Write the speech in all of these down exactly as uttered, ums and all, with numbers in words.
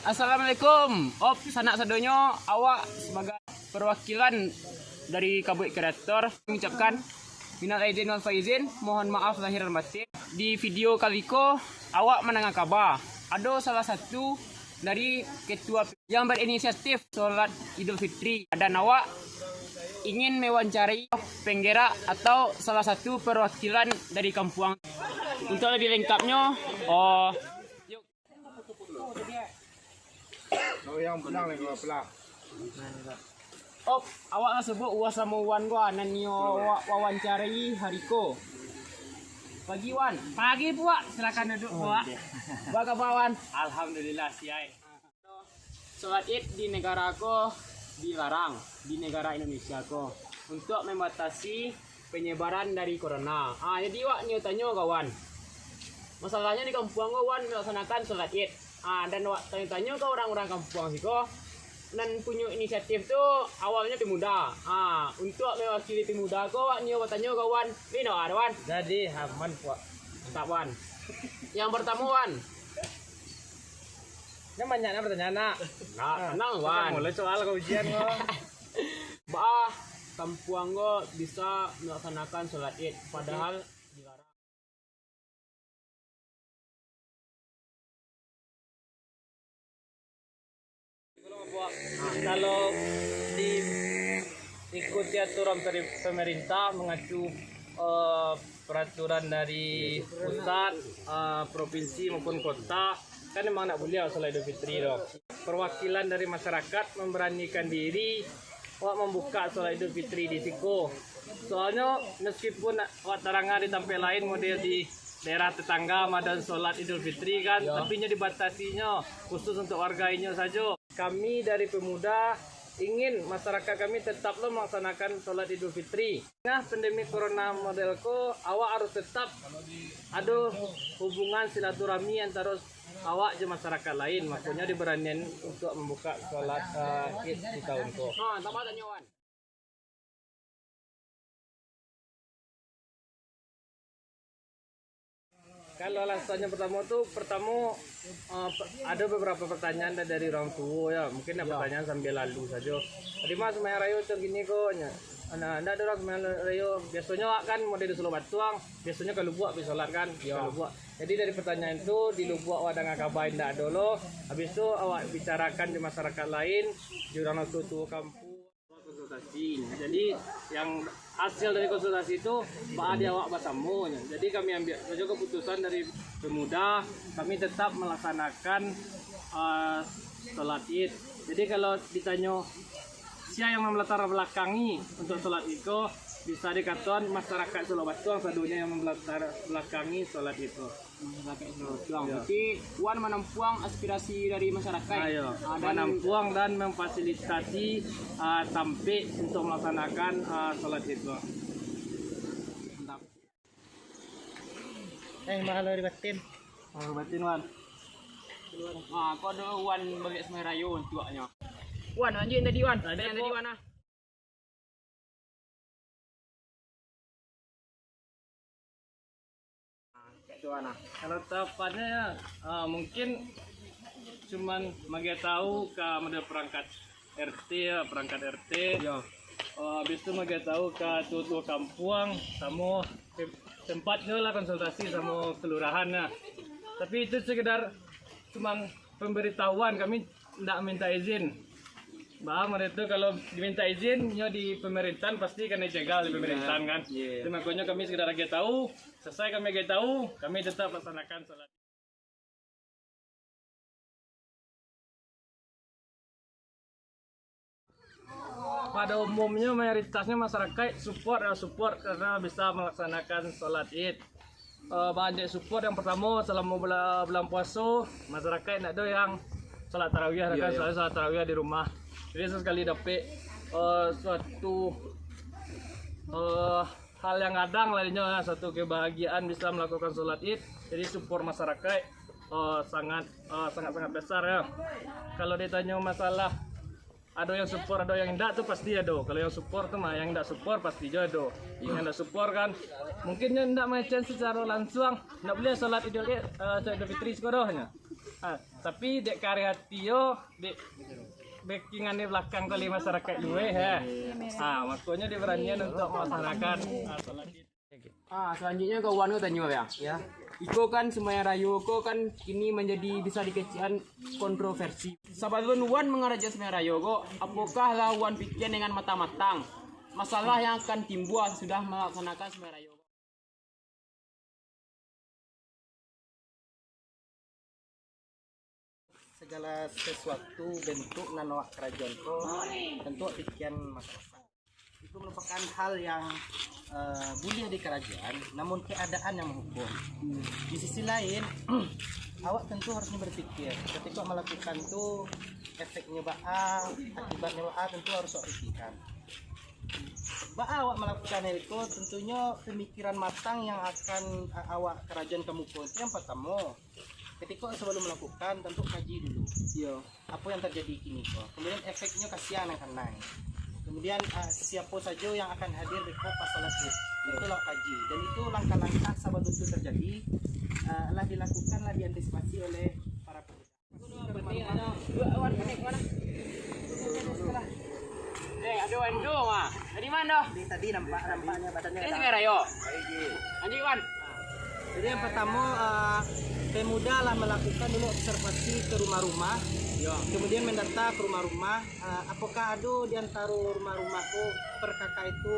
Assalamualaikum. Op, sanak sadonyo, awak sabagai perwakilan dari Kabuik Kreator mengucapkan minal aidin wal faizin, mohon maaf lahir dan batin. Di video kali ko, awak mandanga kaba, ado salah satu dari ketua yang berinisiatif solat Idul Fitri, dan awak ingin mewawancarai penggerak atau salah satu perwakilan dari kampuang. Untuk lebih lengkapnyo, oh, Oh, yang pulang lagi, pulang. Op, awak lah sebut Uwa samo Wan ko, nan nio awak wawancarai hari ko. Pagi, Wan. Pagi, Puak. Silakan duduk, Puak. Baa kaba, Wan? Alhamdulillah, siai. Solat Id di negara ko dilarang, di negara Indonesia ko, untuk membatasi penyebaran dari corona. Ah, jadi wak nio tanyo ka Wan. Masalahnyo di kampuang ko Wan melaksanakan solat Id. Ah, dan wak tanyo-tanyo ka urang-urang kampuang siko, nan punyo inisiatif tu awalnyo pemuda. Ah, untuak mewakili pemuda ko, wak nio batanyo ka Wan. Ino, ah, Wan. Jadi, aman, Puak. Mantap, Wan. Yang pertamo, Wan. Nan banyak nan pertanyaan, nak. Nak, ah, tenang, Wan. Mulai soal ka ujian ko. Baa kampuang ko bisa melaksanakan solat Id, padahal dilarang. Kalau diikuti aturan peri-, pemerintah, mengacu, eh, peraturan dari pusat, eh, provinsi maupun kota, kan memang ndak buliah solat Idul Fitri tu. Perwakilan dari masyarakat memberanikan diri, awak mambuka solat Idul Fitri di siko. Soalnyo, meskipun awak taranga di tampek lain, model di daerah tetangga, madan solat Idul Fitri kan, tapi nyo dibatasinyo khusus untuk warga inyo sajo. Kami dari pemuda ingin masyarakat kami tetap lo melaksanakan solat Idul Fitri. Nah, pandemi corona model ko, awak harus tetap ado hubungan silaturahmi antara awak jo masyarakat lain, makonyo dibaranian untuk mambuka solat, eh, Id di tahun ko. Ha, tambah tanyo, Wan. Kalau alasan yang pertamo tu, pertamo, eh, pe-, ada beberapa pertanyaan da-, dari orang tuo ya. Mungkin nak pertanyaan sambil lalu sajo. "Tadi mah sumbayang rayo macam gini ko," nya. Nah, ndak ada orang sumbayang rayo. Biasonyo kan model di Suluak Batuang, biasonyo ka Lubuak pi solat kan, ka Lubuak. Jadi dari pertanyaan tu, di Lubuak awak danga kaba indak ado lo. Habis tu awak bicarakan di masyarakat lain, di orang tuo-tuo kampuang. Konsultasi. Jadi, yang hasil dari konsultasi tu, baa di awak basamo nyo. Jadi, kami ambiak sajo keputusan dari pemuda, kami tetap melaksanakan, eh, solat Id. Jadi, kalau ditanyo sia yang melatar belakangi untuk solat Id ko, bisa dikatokan masyarakat Suluak Batuang sadonyo yang melatar belakangi solat Id ko. Masyarakat Suluak Batuang. Iyo. Berarti Wan manampuang aspirasi dari masyarakat. Ayo, ah, dan manampuang dan memfasilitasi, ah, tampek untuk melaksanakan, ah, solat Id tu. Mantap. Eh, mahal dari batin. Mahal batin, Wan. Ah, kok dulu Wan bagi semai rayo untuknyo. Wan, lanjut tadi, Wan. Lanjut, tadi, Wan, ah. Nah, kayak tu, nah. Kalau tahapannya, ya, eh, mungkin cuman magiah tahu ka model perangkat R T ya, perangkat R T. Ya. Eh, habis tu magiah tahu ka tuo-tuo kampuang, samo tem-, tempat tu lah konsultasi samo kelurahan ya. Tapi itu sekedar cuman pemberitahuan, kami ndak minta izin. Bah, mereka tu kalau diminta izin, nyo di pemerintahan pasti kena jegal di pemerintahan kan. Iya. Jadi, makonyo kami sekedar agiah tahu, selesai kami agiah tahu, kami tetap laksanakan salat. Pada umumnyo, mayoritasnyo masyarakat support, ya, support karena bisa melaksanakan salat Id. Eh, banyak support, yang pertamo, selamo bula-, bulan puaso, masyarakat indak ado yang salat tarawih, kan, salat, salat tarawih di rumah. Jadi, sesekali dapek, eh, suatu, eh, hal yang gadang lah inyo, suatu kebahagiaan bisa melakukan salat Id. Jadi, support masyarakat, eh, sangat, eh, sangat-sangat besar, ya. Kalau ditanyo masalah ado yang support, ado yang indak tu pasti ado. Kalau yang support tu mah, yang indak support pasti jo ado. Yang indak support kan, mungkin nyo indak mangecek secara langsung, indak buliah salat Idul, eh, Idul Fitri siko doh nyo. Ah, tapi dek kareh ati yo, dek backingan di balakang ko dek masyarakat juo, ha. Ah, makonyo dibaranian untuak melaksanakan, ah, salat Id. Ah, salanjuiknyo ka Wan ko tanyo, ya. Ya. Iko kan sumbayang rayo ko kan kini manjadi bisa dikecekkan kontroversi. Sabalun Wan mangarajokan sumbayang rayo ko, apokah lah Wan pikia dengan matang-matang masalah yang akan timbua sudah malaksanakan sumbayang rayo ko? Sagala sasuatu bentuk nan awak karajoan ko, tantu awak pikian masalah. Itu marupakan hal yang, eh, buliah dikarajoan, namun keadaan yang mahukum. Di sisi lain, awak tentu harusnyo berpikir, ketika awak malakukan tu, efeknyo baa, akibatnyo baa, tentu harus awak pikirkan. Baa awak malakukan iko, tentunyo pamikiran matang yang akan, eh, awak karajoan ka muko tu yang partamo. Ketika sabalun malakukan, tantu kaji dulu. Iyo. Apo yang tarjadi kini ko. Kemudian efeknyo ka sia nan kanai. Kemudian, ah, siapo sajo yang akan hadir di ko pas salat Id. Iyo. Itulah kaji. Dan itu langkah-langkah sabalun itu tarjadi, ah, lah dilakukan, lah diantisipasi oleh para pemuda. Eh, ado Wan tu, ah. Dari mano? Dari tadi nampak, nampaknyo badannyo. Ini kadang. Sumbayang rayo. Lanjuik, Wan. Jadi yang partamo, eh, pemuda lah malakukan dulu observasi ka rumah-rumah. Yo. Kemudian mendata ka rumah-rumah, eh, apokah ado di antaro rumah-rumah tu perkaka itu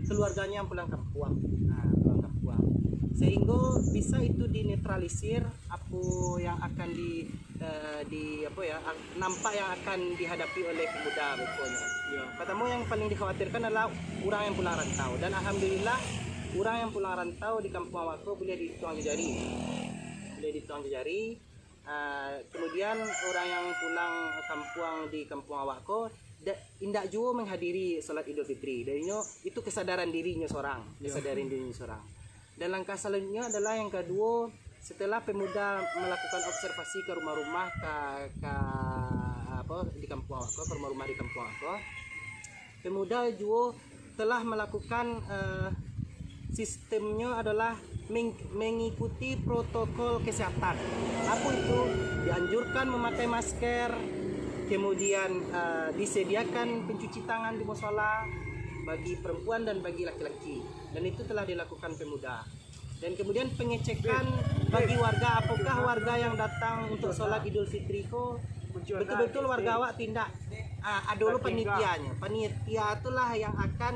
keluarganyo yang pulang kampuang. Nah, pulang kampuang. Sehingga bisa itu dinetralisir apo yang akan di eh, di, apo yo, ak-, nampak yang akan dihadapi oleh pemuda bakonyo. Yo. Partamo yang paling dikhawatirkan adalah urang yang pulang rantau. Dan alhamdulillah, urang yang pulang rantau di kampuang awak ko buliah diituang jo jari. Buliah diituang jo jari. Ah, kemudian urang yang pulang kampuang di kampuang awak ko, da-, indak juo menghadiri salat Idul Fitri. Dan inyo, itu kesadaran dirinyo sorang, Yo. kesadaran dirinyo sorang. Dan langkah salanjutnyo adalah yang kaduo, setelah pemuda malakukan observasi ka rumah-rumah, ka, ka, apo, di kampuang awak ko, ka rumah-rumah di kampuang awak ko, pemuda juo telah malakukan, eh, sistemnyo adalah meng-, mengikuti protokol kesehatan. Apo itu? Dianjurkan memakai masker, kemudian, eh, disediakan pencuci tangan di musola bagi perempuan dan bagi laki-laki. Dan itu telah dilakukan pemuda. Dan kemudian pengecekan bagi warga, apakah warga yang datang untuk sholat Idul Fitri ko betul-betul warga awak atau indak? Ah, ado lo panitianyo. Panitia tu lah yang akan,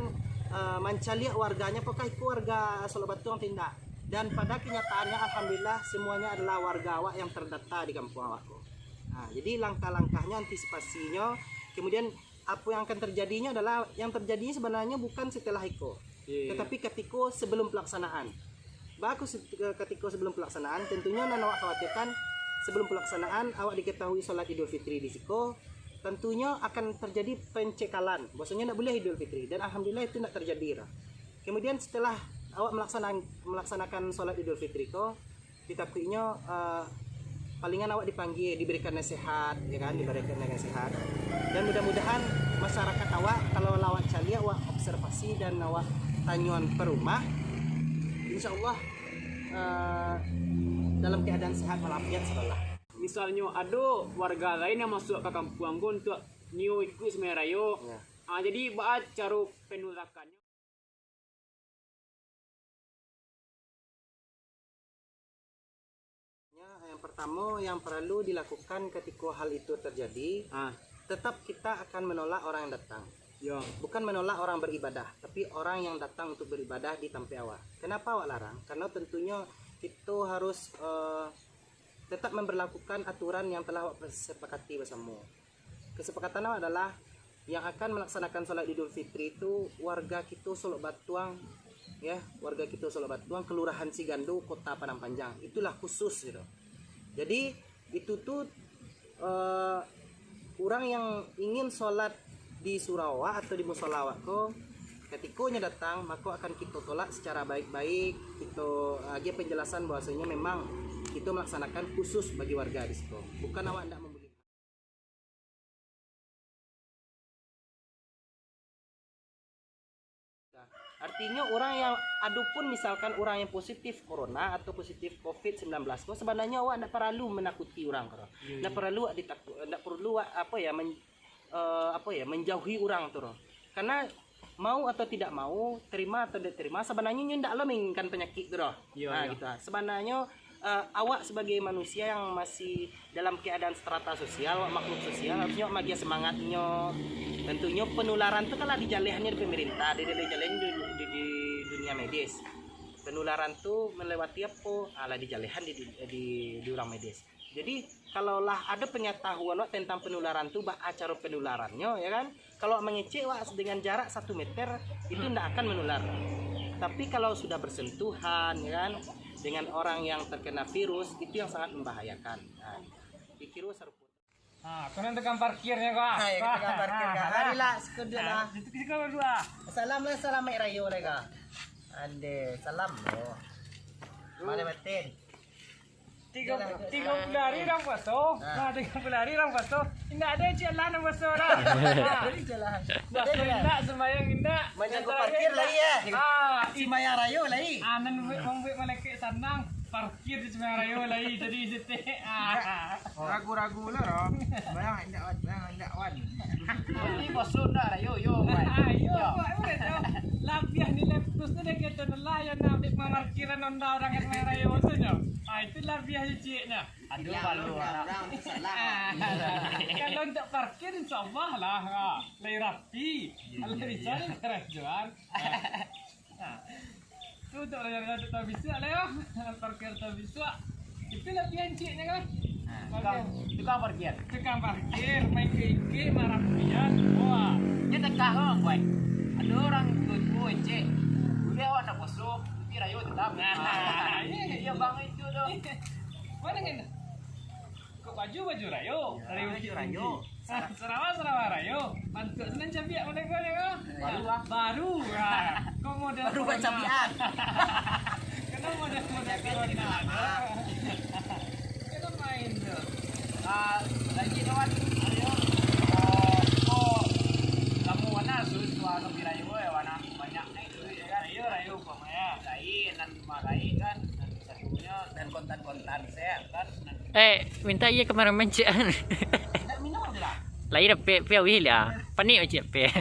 eh, mancaliak warganyo, apakah iko warga Solok Batuang atau indak. Dan pada kenyataannya, alhamdulillah, semuanya adalah warga awak yang terdata di kampuang awak ko. Nah, jadi langkah-langkahnyo, antisipasinyo, kemudian apo yang akan terjadinyo adalah, yang terjadinyo sebenarnyo bukan setelah iko, Iya, iya. tetapi katiko sebelum pelaksanaan. Baa kok se-, katiko sebelum pelaksanaan, tentunyo nan awak khawatirkan, sebelum pelaksanaan awak diketahui sholat Idul Fitri di siko, tentunyo akan terjadi pencekalan, bahwasanya ndak buliah Idul Fitri, dan alhamdulillah itu ndak terjadi lah. Kemudian setelah awak melaksana-, melaksanakan sholat Idul Fitri ko, ditakuiknyo, eh, palingan awak dipanggia, diberikan nasihat, ya kan, diberikan nasihat. Dan mudah-mudahan masyarakat awak, kalau lah awak caliak, awak observasi dan awak tanyoan per rumah, insya Allah, eh, dalam keadaan sehat walafiat, insyaallah. Misalnyo ado warga lain yang masuak ka kampuang ko untuak nio ikuik sumbayang rayo. Ya. Ah, jadi baa caro penulakanyo? Ya, yang pertamo yang paralu dilakukan katiko hal itu terjadi, Ah. tetap kita akan menolak orang yang datang. Yo. Bukan menolak orang beribadah, tapi orang yang datang untuk beribadah di tampek awak. Kenapa awak larang? Karena tentunyo kito harus, eh, tetap memberlakukan aturan yang telah awak sepakati bersamo. Kesepakatan awak adalah yang akan melaksanakan sholat Idul Fitri itu warga kito Solok Batuang, ya, warga kito Solok Batuang, Kelurahan Sigando, Kota Padang Panjang. Itulah khusus gitu. Jadi, itu tu, eh, urang yang ingin sholat di surau awak atau di musola awak ko, katiko nyo datang, mako akan kito tolak secara baik-baik, kito agiah penjelasan bahwasanya memang kito melaksanakan khusus bagi warga di siko. Bukan awak ndak membuli. Artinyo, urang yang, adopun misalkan urang yang positif corona atau positif covid sembilan belas ko, sabananyo awak ndak paralu manakuti urang ko. Iyo, ndak iyo. Paralu awak ditaku-, ndak paralu awak, apo ya, men-, eh, apo ya, manjauhi urang tu doh. Karena mau atau tidak mau, terima atau tidak terima, sabananyo nyo ndak lo mainginkan panyakik tu doh. Iyo, nah, iyo. Gitu lah. Sabananyo, eh, awak sabagai manusia yang masih dalam keadaan strata sosial, awak makhluk sosial, harusnyo awak maagiah semangatnyo. Tentunyo penularan tu kan lah dijalehannyo di pemerintah, di, di, dijalehannyo di, di, di dunia medis. Penularan tu melewati apo? Ah, lah dijalehan di, di, di, di urang medis. Jadi, kalau lah ado pengetahuan awak tentang penularan tu, baa caro penularaannyo, ya kan? Kalau mangecek awak dengan jarak satu meter, itu ndak akan menular. Tapi kalau sudah bersentuhan, ya kan, dengan orang yang terkena virus, itu yang sangat membahayakan. Nah, pikir sarupo. Ha, konon tukang parkirnyo, Kak. Ha, ya, tukang parkir, Kak. Larilah, siko dulu lah. Itu siko dulu lah. Salam lah, salamaik rayo lah, Kak. Ande, salam lo. Mana batin? Tigo, tigo puluh hari urang puaso. Ha. Nah, tigo puluh hari urang puaso. Indak ado ciek lah nan puaso lah. Ha. Jadi jalan. Puaso indak, sembahyang indak. Manjago parkir lai, ya? Ah, sembahyang rayo lai. Ah, nan mambuek, mambuek malaikat sanang. Parkir di sembahyang rayo lai. Jadi, setek. Ah. Ragu-ragu lah, Rom. Sembahyang indak, wan. Sembahyang indak, wan. Tapi puaso ndak rayo, yo, wan. Ah, iyo, yo. Buat, buat, yo. Labiah nilai plus tu dah kito lah, yo, nak ambil parkiran Honda urang ka sembahyang rayo tu, yo. Ah, itu labiah cieknyo. Aduh, malu, urang salah. Ah, kalau untuk parkir, insya Allah lah. Ah, lai rapi. Iya, kalau iya, bisa iya. Ni karajoan. Ah. Ah. Tu untuk rayo-rayo tu tabisuak lah, yo. Parkir tabisuak. Itu labiah cieknyo kan? Ha, tukang, tukang parkir. Tukang parkir, main ke-, ke-, marapian. Wah. Nyo tekah ko, boy. Ado urang tuo-tuo ecek. Buliah awak ndak puaso, tapi rayo tetap. Nah, iyo, iyo, bang, itu tu. Mana kan? Kok baju, baju rayo? Iyo, rayo baju rayo. Sarawa, sarawa rayo. Bantuak sinan cabiak model ko nyo. Baru, ah. Baru, ah. Kok model baru corona. Baru bacabiak. Kena model-model corona. Kena main tu. Ah, lagi kawan, ayo. Ah, ko lamo wana sus, tua lebih rayo, eh, wana banyak naik duit, ya kan? Rayo, rayo, umpamanya. Lain, nan lima lain kan, nan satunyo, nan kontan-kontan, saya kan, nan Eh, minta iya kameramen, cik. Lai dapek, piawih lah. Panik, cik, pe.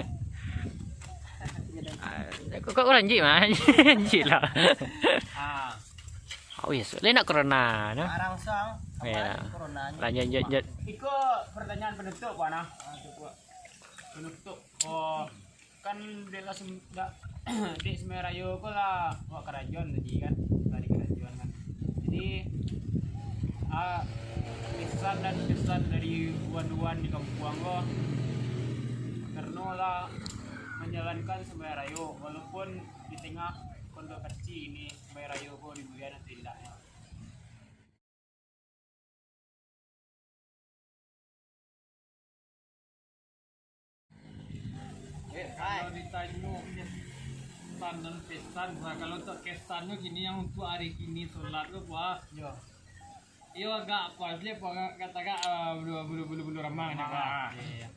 Ah, kok, kok lanjut, mah? Lanjut lah. Ah. Oh, yes. Lai nak corona, no? Arang sang, iya. Corona. Lanjut, lanjut, lanjut. Iko pertanyaan penutup, Pak, nah. Ah, cukup. Penutup. Oh, Kan dek lah sem-, dak, dek sembahyang rayo ko lah awak karajoan tadi kan, lah di karajoan kan. Jadi, ah, pesan dan kesan dari wan-wan di kampuang ko, kareno lah manjalankan sembahyang rayo, walaupun di tengah pondok kecik ini sembahyang rayo ko dibuliahan atau indaknyo. Kalau ditanyo kesan dan pesan, nah, kalau untuk kesannyo kini yang untuk hari kini solat tu, Pak. Yo. Iyo agak apa, dia apa agak, agak, agak, ah, bulu, bulu, bulu, bulu ramang ni, Pak. Ah, iya, iya.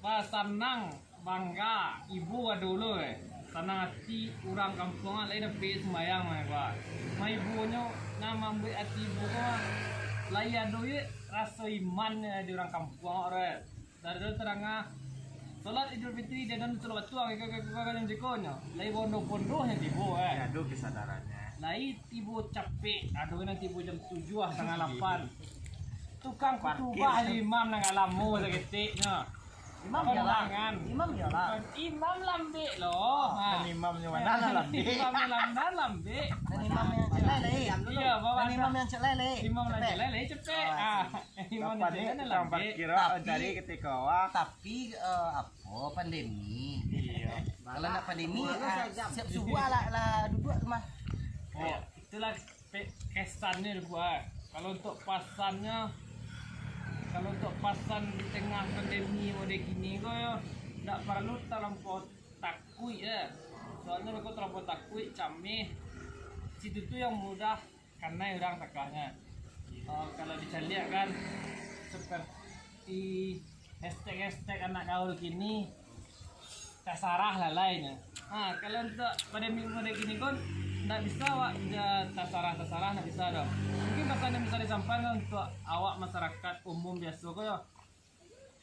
Bah, sanang, bangga, ibo ado lo, eh. Sanang ati urang kampuang lai dapek sumbayang, eh, bah. Ma ibonyo, nan mambuek ati ibo ko, lai ado ye raso iman, eh, di urang kampuang, eh. Dari dulu tarang, ah, solat Idul Fitri, dia dan solat batuang, iko, iko, iko, iko, iko, iko, lai bondo-bondonyo tibo, eh. Ado kesadarannyo. Lai tibo capek, ado nan tibo jam tujuah, satangah lapan. Tukang kutubah, imam nan agak lamo saketeknyo. Imam iyolah. Kondangan. Imam iyolah. Imam lambek lo. Ha. Dan imamnyo mano nan lambek? Imamnyo lam-, nan lambek. Dan imam yang cek lai lai. Iyo, bawa. Dan imam yang cek lai lai. Imam nan cek lai lai, cepek. Ah, imam nan cek lai lai lambek. Tapi, tapi, eh, apo, pandemi. Iyo. Kalau ndak pandemi, ah, siap subuah lah, lah duduak tu mah. Oh, itulah pe-, kesannyo tu, Pak. Kalau untuk pasannyo, kalau untuk pasan di tengah pandemi model kini ko, yo, ndak paralu talampau takuik, yo. Soalnyo kalau talampau takuik, cameh, situ tu yang mudah kanai urang takahnyo. Oh, kalau dicaliak kan, seperti hashtag-hashtag anak gaul kini, tasarah lah lai nyo. Ha, kalau untuak pandemi model kini ko, ndak bisa awak ja tasarah-tasarah, ndak bisa doh. Mungkin pasan nan bisa disampaikan untuak awak masyarakat umum biaso ko yo.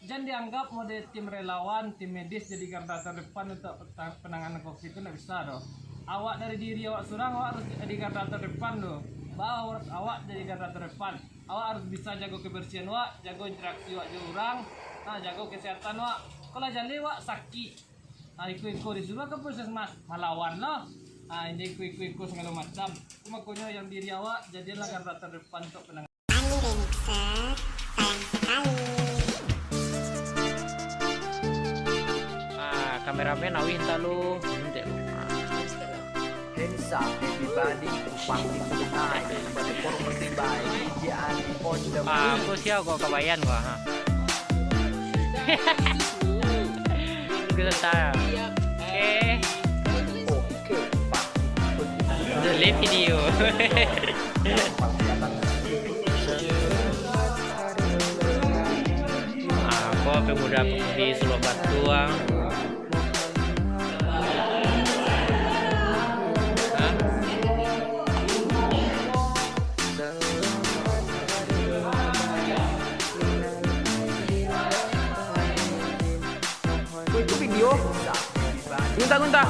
Jan dianggap model tim relawan, tim medis jadi garda terdepan untuak peta-, penanganan covid tu, ndak bisa doh. Awak dari diri awak surang, awak harus jadi garda terdepan tu. Baa harus awak jadi garda terdepan. Awak harus bisa jago kebersihan wak, jago interaksi wak jo urang, nah, jago kesehatan wak. Kalau jaleh wak sakik, nah, iko-iko disuruah ke puskesmas, malawan lah. Nah, inyo iko-iko-iko sagalo macam. Itu makonyo yang diri awak, jadilah garda terdepan untuk penang- Andi Remixer, sayang sekali. Ah, kameramen awih entah lu. Hands up, everybody, party tonight. But the performance by D J Ali on the Ah, aku siap kok kabayan gua, ha. Aku tak. Oke. Oke, party. Delete video. Ah, apa pemuda-pemudi Suluak Batu, ah? Hah? Itu video. Gunta, gunta.